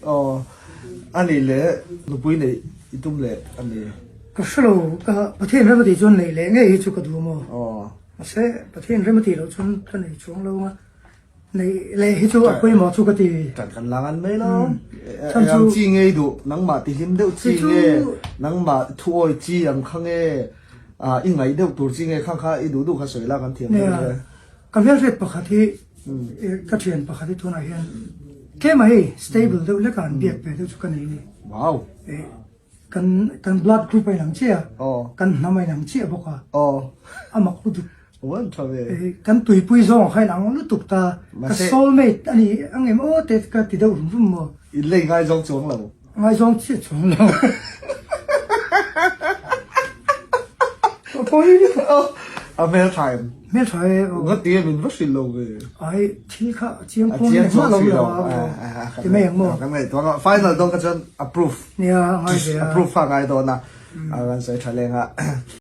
Aw a nih leh nupui neih i tum leh a ni. Ka hre lo, ka Pathian rem a tih chuan neih leh ngei hi chu ka duh maw? Aw. Mahse Pathian rem a tih loh chuan ka nei chuang lo ang a. Neih leh hi chu a pawimawh chu ka ti. Kan kan la ngan mai lo. Eng ang chi nge i duh? Nangmah ti hlim deuh chi nge? Nangmah thu awi chi ang kha nge? I ngaih deuh tur chi nge? Khang kha i duh duh kha sawi la kan thiam deuh nge? Ka hmelhriat pakhat hi ka thian pakhat hi tunah hian tlema hei stable deuh leka an biak ve deuh chu ka nei a ni. Wow! Kan kan blood group a inang chiah a, kan hnam a inang chiah bawk a, a mak lutuk. Aw tha ve. Kan tuipui zawng kha inang lutuk ta, ka soul mate a ni ang em aw te ka ti deuh rum rum maw. In lei ngaizawng chuang lo. Ngaizawng chiah chuang lo. Pawi lutuk. A hmel tha em? Hmel tha e aw. Nga ti em in va hrilh lo ve. Ai thil kha a chiang khuang leh hma lo lo a ti mai ang maw. Kan ngaihtuah a final dawn kha chuan approve. Nia a ngai ve a. Approve kha a ngai dawn a. A kan sawi tha leng a.